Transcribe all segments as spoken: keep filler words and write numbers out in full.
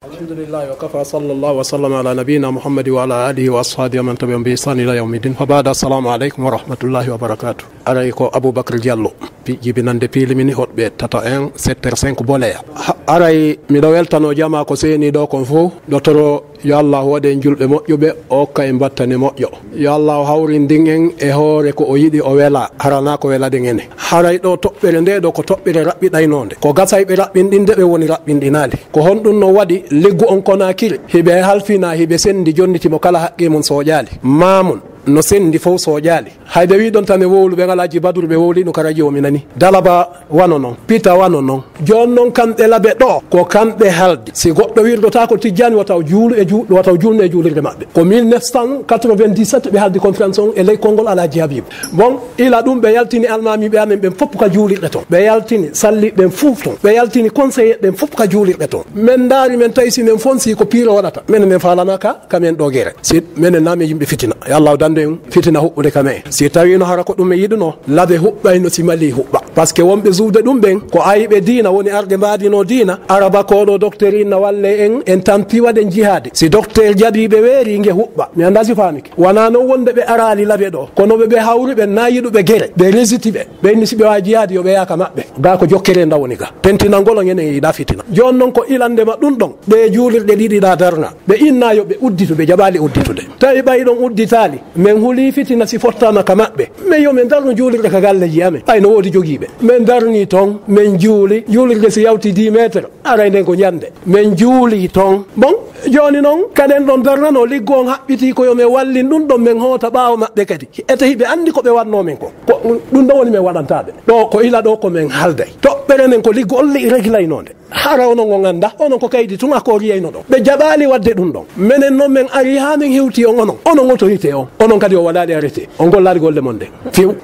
Alhamdulillahi wa kafa, sallallahu wa sallam ala nabiyina Muhammad wa ala alihi wa ashabihi wa man tabi'ahum bi ihsan ila yawmiddin. Wa ba'da, assalamu alaikum wa rahmatullahi wa barakatuh. Aray ko Abubakar Diallo, pi-, jibinande Piilimini, hoɗɓe tata un, secteur cinq Boleya. Ha, aray miɗo weltano jama ko seeni ɗo kon fof, ɗo toro yo Allah waɗe en julɓe moƴƴuɓe, o hokka en battane moƴƴo. Yo Allah hawrindin en e hoore ko o yiɗi o wela, harana ko welaɗen ene. Haray ɗo toɓɓere nde ɗo ko toɓɓere raɓɓiɗaynoonde. Ko gasayɓe raɓɓinɗinde ɓe woni raɓɓinɗinaali. Ko honɗum no waɗi liggu on Konakiri? Hiɓe halfina, hiɓe sendi jonniti mo kala haqqi mum soƴaali. Maamun no sendi fof soƴaali. Hay ɓe wi ɗon tan e wowlu ɓe ngalaa jibaduru ɓe wowli ɗum ka radio o mi nani. Dalaba wano non. Pita wano non. Jooni non kamɓe laɓe ɗo, ko kamɓe haldi. Si goɗɗo wirdotaako Tijjaani, wata o juulu e ju-, wata o juulno e juulirde maɓɓe. Ko mille neuf cent quatre-vingt-dix-sept ɓe haldi conférence on e ley konngol Alhaji Habibu. Bon, ila ɗum ɓe yaltini almaamiiɓe amen ɓen fof ka juulirɗe ton. Ɓe yaltini salliɓe ɓen fof ton. Ɓe yaltini conseiller ɓen fof ka juulirɗe ton. Men ndaari men tawi si men fonsi ko piiro waɗata. Men men faalana ka, ka men ɗo gere. Si menen na men yimɓe fitina. Yo Allah dandu en fitina huɓɓude ka men. Si tawino hara ko ɗum men yiɗuno, laɓe huɓɓayno si Mali huɓɓa. Parce que wonɓe zuude ɗum ɓen, ko ayɓe diina woni arde mbaadino diina. Araba ko ɗo docteur inna walle en, en tampi waɗen jihaade. Si docteur jaɓi ɓe weeri, nge huɓɓa. Mi anndaa si faamike. Wonaa non wonde ɓe araali laɓe ɗo. Kono ɓe, ɓe hawri ɓe na yiɗuɓe gere. Ɓe resiti ɓe. Ɓe inni si ɓe waawi jihaade yo ɓe yaha ka maɓɓe. Ga ko jokkere nda woni ga. Pentinangol on enen yiɗa fitina. Jooni non ko ilandema ɗum ɗon. Ɗe juulirɗe ɗiɗi ɗa darna. Ɓe inna yo ɓe udditu, ɓe jaɓaali udditude. Tawi ɓay ɗon udditaali, men huli fitina si fottama ka maɓɓe. Men yo men darnu juulirɗe ka galleji amen. Ay no woodi jogiiɓe. Men darni ton, men juuli, juulirde si yawti dix mètres, aray nden ko ñande. Men juuli ton. Bon, jooni non, kaɗen ɗon darnano, liggo on haɓɓiti ko yo men wallin ɗum ɗon, men hoota ɓaawo maɓɓe kadi. Ete hiɓe anndi ko ɓe waɗno men kon. Ko ɗum ɗo woni men waɗantaaɓe. Ɗo ko ila ɗo ko men halday. Toɓɓere nden ko liggo on li-, regilaynoonde. Hara onon on annda, onon ko kaydi tun a koriyayno ɗon. Ɓe jaɓaali waɗde ɗum ɗon. Menen non men ari haa men hewti on onon. Onon autorité on. Onon kadi o waɗaali arrêté. On gollaali golle mon de. Few.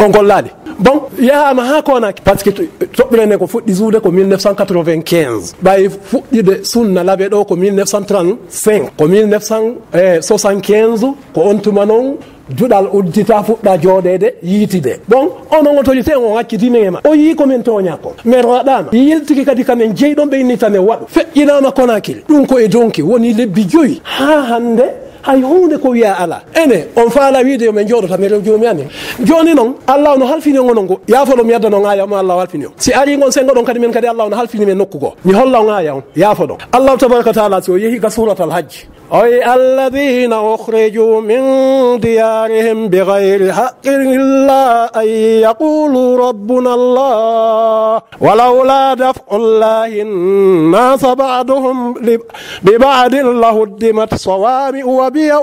On gollaali. Bon, yahaama haa Konakiri. Parce que to-, toɓɓere nde ko fuɗɗi zuude ko mille neuf cent quatre-vingt-quinze. Ɓay fuɗɗude sunna laɓe ɗo ko mille neuf cent trente-cinq. Ko mille neuf cent soixante-quinze, ko on tuma non duɗal uddita, fuɗɗa jooɗeede, yiitide. Bon, onon autorité on, on acciti men e ma. O yii ko men tooña ko. Men raɗaama. Yiltiki kadi ka men jeyi ɗon ɓe innita men waɗu. Feƴƴinaama Konakiri. Ɗum ko e donki woni lebbi joyi. Haa hannde hay huunde ko wiya alaa. Ene, on faala wiide yo men jooɗo tan men rew joomi amen. Jooni non, Allah no halfini on onon ngo. Yaafo ɗon mi adda non aaya mo Allah halfini on. Si ari ngon senngo ɗon kadi men kadi Allah no halfini men nokku goo. Mi holla on aaya on. Yaafo ɗon. Allah tabaraka wa taala si o yehi ka suuratal Hajji. أي الذين أخرجوا من ديارهم بغير حق إلا أن يقولوا ربنا الله ولولا دفع الله الناس بعضهم ببعض لهدمت صوامع وبيع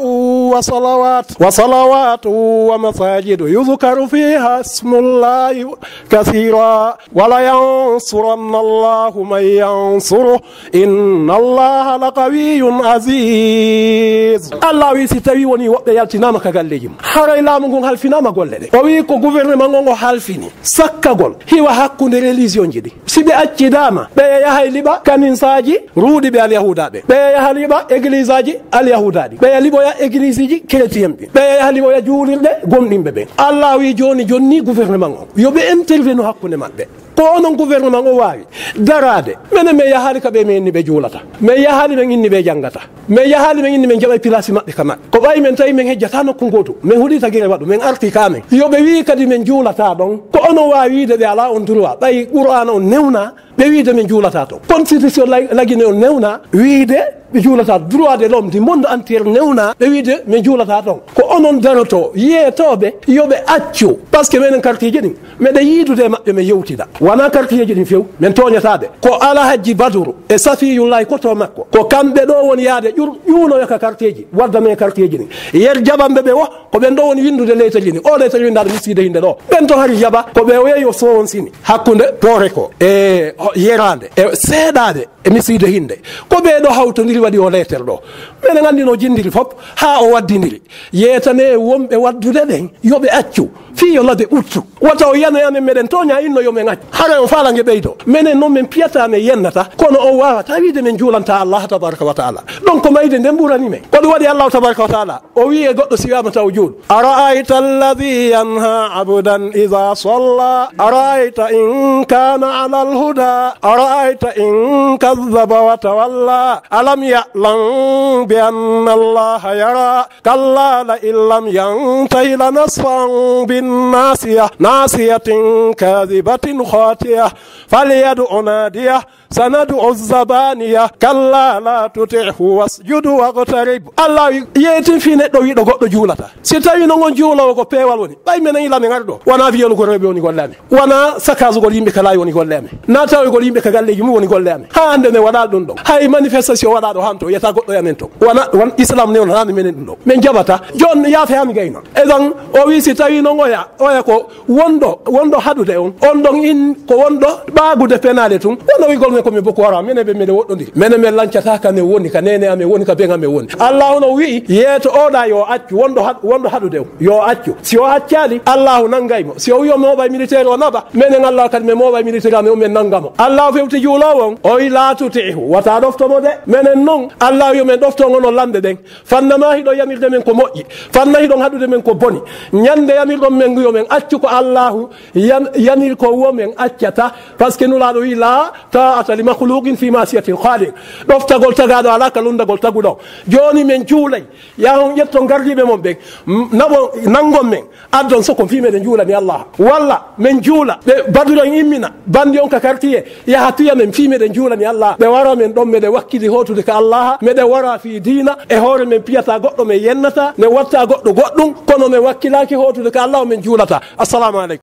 وصلوات، وصلوات ومساجد يذكر فيها اسم الله كثيرا ولينصرن الله من ينصره إن الله لقوي عزيز. Allah wi si tawi woni woɓɓe yaltinaama ka galleeji mum, haray laamu ngun halfinaama golle ɗe. O wi ko gouvernement ngon o halfini sakkagol hiwa hakkunde religion ji ɗi. Si ɓe accidaama, ɓeya yahay liɓa kaninsaaji ruuɗiɓe alyahuudaaɓe. Ɓeya yaha liɓa égliseaji alyahuudaaɗi. Ɓeya liɓoya égliseji chrétien ɓe. Ɓeya yaha liɓoya juulirɗe gomɗinɓe ɓen. Allah wi jooni jonni gouvernement on yo ɓe intervenu hakkunde maɓɓe. Ko onon gouvernement o waawi daraade. Menen men yahaali ka ɓe men inni ɓe juulata. Men yahaali men inni ɓe janngata. Men yahaali men inni men jaɓay place maɓɓe ka maɓɓe. Ko ɓay men tawi men hejjata nokku ngootu. Men huɗi tagire waɗu. Men arti ka men. Yo ɓe wii kadi men juulata ɗon. Ko onon waawi wiide ɓe alaa on droit. Ɓay Qur'aana on newna ɓe wiide men juulata ton. Constitution la-, lagine on newna wiide ɓe juulata. Droit de l'homme du monde entier newna ɓe wiide men juulata ton. Ko onon daroto yeetooɓe yo ɓe accu. Parce que menen kartiji ɗin meɗen yiidude e maɓɓe, men yewtida. Wona kartiji ɗin few, men tooñataa ɓe. Ko Alhajji Baduru e Safiyullahi koto makko. Ko kamɓe ɗo woni yaade ƴur-, ƴuunoya ka kartiji, wadda men kartiji ɗin. Yer jaɓanɓe ɓe wo, ko ɓen ɗo woni winndude leytali ni. O leytali winndaade misiide hinde ɗo. Ɓen to hari jaɓa, ko ɓe o yeeyo sowonsini hakkunde poore ko e ho-, yeraande e seeɗaade e misiide hinde. Ko ɓee ɗo hawtondiri waɗi o leeter ɗo. Menen anndi no jinndiri fop, haa o waddindiri. Yeetane wonɓe waddude ɓen, yo ɓe accu. Fii yo lade ɓuttu. Wata o yanoya men, meɗen tooña inno yo men accu. Hara o faala nge ɓeydo. Menen noon men piyata, men yennata. Kono o waawata wiide men juulanta Allah tabaraka wa taala. Donc ko mayde nden ɓurani men. Ko ɗum waɗi Allah tabaraka wa taala o wi'i e goɗɗo si wiyaama taw juul. أرأيت الذي ينهى عبدا إذا صلى أرأيت إن كان على الهدى أرأيت إن كذب وتولى ألم يعلم بأن الله يرى كلا لئن لم ينته لنسفعا بالناصية ناصية كاذبة خاطئة فليدع ناديه سندع الزبانية كلا لا تطعه واسجد واقترب. Allah yeetin fii neɗɗo wiiɗo goɗɗo juulata. Si tawi non on juuloowo ko peewal woni, ɓay menen ila men arɗo. Wona wiyonugol rewɓe woni golle amen. Wona sakasugol yimɓe ka laawi woni golle amen. Na tawoygol yimɓe ka galleeji mum woni golle amen. Haa hannde ne waɗaa ɗum ɗo. Hay manifestation waɗaa ɗo hanto, yeta goɗɗo e amen to. Wona, won Islam ne on haani menen ɗum ɗo. Men jaɓata. Jooni yaafe haa mi gayna. E ɗon o wii si tawi non oya, oya ko wonɗo, wonɗo haɗude on. On ɗon in ko wonɗo ɓaagude penaale tun. Wonno wiigol men ko men Boko Haram, menen ɓe meɗen woɗɗondiri. Menen men lancata ka men woni, ka neene amen woni, ka ben amen woni. Allahu no wi'i, yeeto oɗa yo accu, wonɗo haɗ-, wonɗo haɗude on. Yo accu. Si o accaali, Allahu nangay mo. Si o wi'i o mooɓay militaire o naɓa, menen Allah kadi men mooɓay militaire amen o men nanga mo. Allahu fewti juuloowo on, o wi'i, "La tuti'hu, wata ɗofto mo de." Menen non, Allahu yo men ɗofto on onon lamɓe ɓen. Fanna ma hiɗon yamirde men ko moƴƴi. Fanna hiɗon haɗude men ko boni. Ñande yamirɗon men ngu yo men accu ko Allahu yan-, yamir ko wo men accata. Parce que Nulaaɗo wi'i, "La ta'ata li makhluqin fi ma'siyatil khaliq." Ɗoftagol tagaaɗo alaa ka lunndagol taguɗo. Jooni men juulay. Yahon ƴetton gardiiɓe mon ɓen. M-, naɓon, nanngon men. Addon sokon fii meɗen juulani Allah. Walla men juula. Ɓe baduren immina. Bandi on ka quartier. Yaha piya men fii meɗen juulani Allah. Ɓe wara men ɗon meɗen wakkili hootude ka Allah. Meɗen wara fii diina. E hoore men piyata goɗɗo men yennata. Men watta goɗɗo goɗɗum. Kono men wakkilaaki hootude ka Allah men juulata. Assalamu aleykum.